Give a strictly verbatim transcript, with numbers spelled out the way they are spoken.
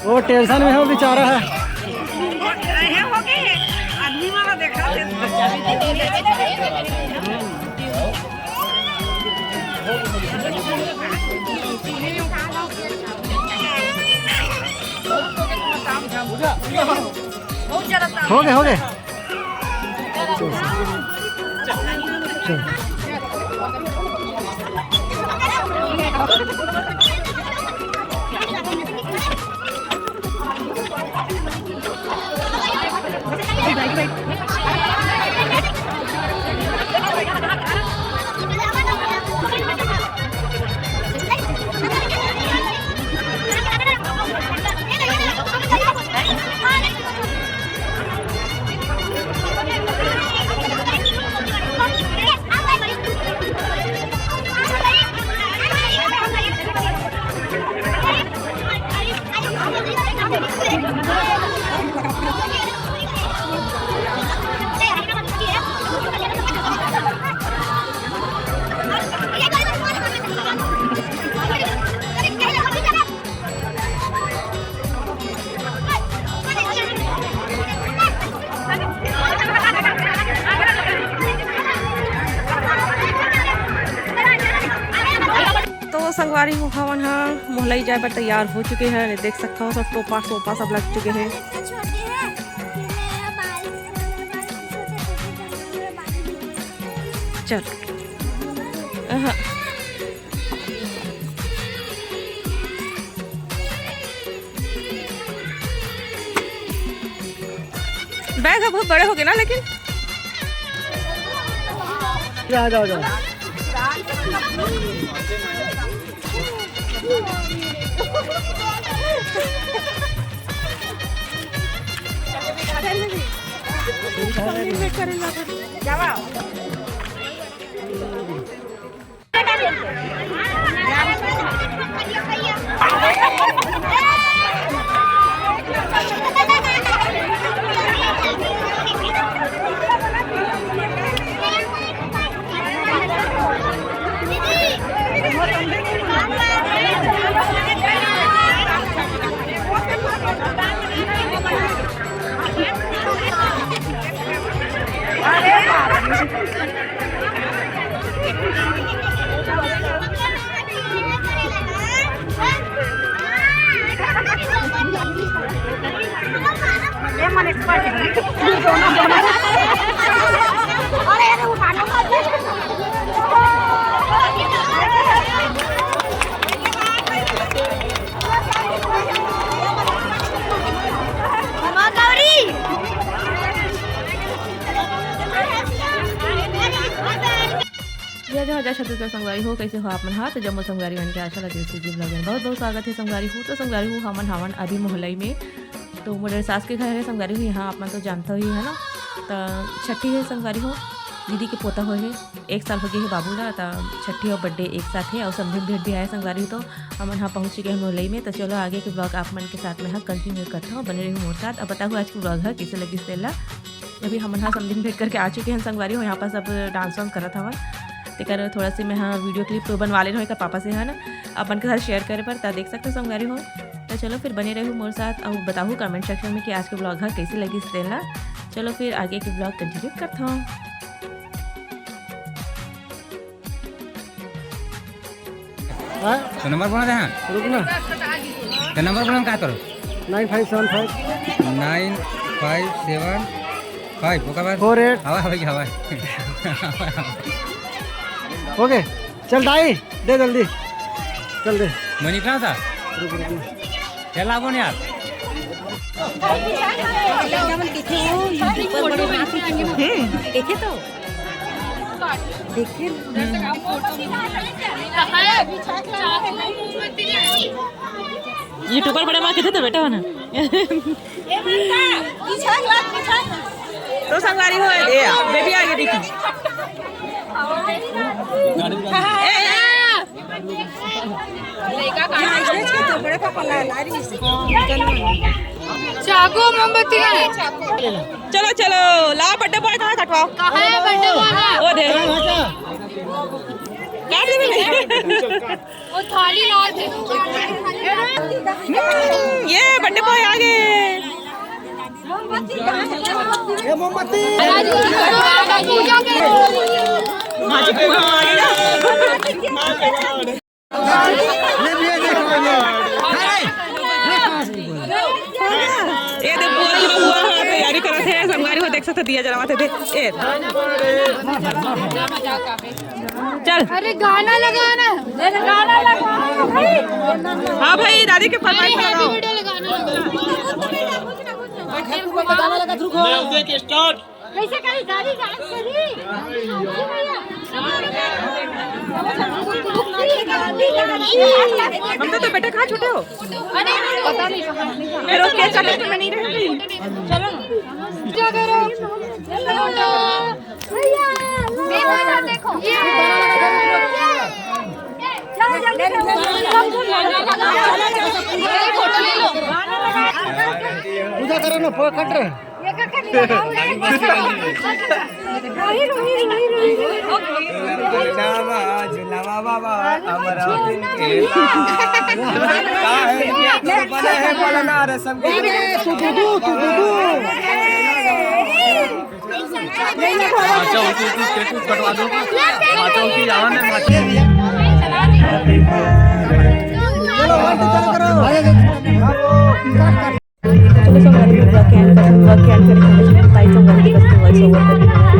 वो टेंशन में हो बेचारा है। रहे हो गए, आदमी वाला देखा थे। हो गए, हो गए। तो संगवारी हो, हमन ह मोहलई जाए बर तैयार हो चुके हैं। देख सकत हो, सब टोपा सोपा सब लग चुके हैं। चल। अहा। बैग ह बहुत बड़े हो गए ना, लेकिन आ जाओ, आ जाओ। जय जोहार, जय छत्तीसगढ़ संगवारी हो, कइसे हो आप मन? हाँ, तो जम्मो संगवारी मन के आशा लगे से जीव लगन बहुत बहुत स्वागत है संगवारी हो। तो संगवारी हो, हमन हावन अभी मोहलई में, तो मोर सास के घर है संगवारी हो। यहाँ आप मन तो जानता ही है ना, तो छठी है संगवारी हो, दीदी के पोता हो है, एक साल हो गए है बाबू ला, तो छठी और बर्थडे एक साथ है और समधी भेंट भी आए संगवारी हो। तो हमन हाँ पहुँच चुके हैं मोहलई में, तो चलो आगे के ब्लॉग आप मन के साथ में हाँ कंटिन्यू करता हूँ, बने रही मोर साथ। अब बताहूँ आज के ब्लॉग है कैसे लगी तेला। अभी हमन हा समधिन भेंट करके आ चुके हैं संगवारी हो। यहाँ पर सब डांस वांस करत हवन, तेकर थोड़ा से मैं हा वीडियो क्लिप तो बनवा ले रहे पापा से, है ना, अपन के साथ शेयर करे पर। ता देख सकते हो संगवारी हो। तो चलो फिर बने रहू मोर साथ और बताहू कमेंट सेक्शन में कि आज के ब्लॉग हा कैसे लगी तेला। चलो फिर आगे के ब्लॉग कंटिन्यू करता हूँ। हाँ? तो नंबर बोला था? रुक ना। तो नंबर बोला का करो? Nine five seven five. Nine five seven five, ओकर बाद? फोर एट। हवा, हवा, हवा। ओके, चल दाई, दे जल्दी, चल दे। मैं निकला था। रुक, रुक, रुक। चल, लागो ना यार। देखे तो। देखे। यूट्यूबर बड़े माँ किथे तो बेटा हो ना। तो संगवारी हो, ए, बेबी आगे देखी। ए, ए, चाकू मोमबत्ती है। चलो, चलो, ला बर्थडे बॉय कहाँ कटवाओ? कहाँ है बर्थडे बॉय? वो दे। काट दे। वो थाली ला दे। हम्म, ये बर्थडे बॉय आ गए। ये मोमबत्ती। ये भी, ये देखो, ये। अरे, ये देखो, पूरा, पूरा तैयारी करत हे, संगवारी हो, देख सकते, दिया जलावत हे, दे, ए। चल। अरे, गाना लगाना, गाना लगाना भाई। हाँ भाई, दादी के फरमाइश लगाओ। Music start। कैसे करी दादी, डांस करी? हम तो, तो बेटा कहाँ छूटे हो? अरे, पता नहीं कहाँ। फिर वो क्या चले तो मैं नहीं रहती। चलो ना। क्या करो? भैया, देखो, देखो। ये। चलो, जल्दी करो। पूजा करो ना, पकड़ रहे। झुलावा, झुलावा बाबा, अमरावती के लाल। का है? बना है, बना ना रे, सबके। तू दे दू, तू दे दू। अच्छा, उनकी, उनकी स्टेटस कटवा दो। अच्छा, उनकी आवाज है, अच्छा। चलो, one, two, चालू करो। चलो, संगवारी, vlog के end करते हैं, vlog के end करके हम लोग भाई संगवारी के पास voice over करेंगे।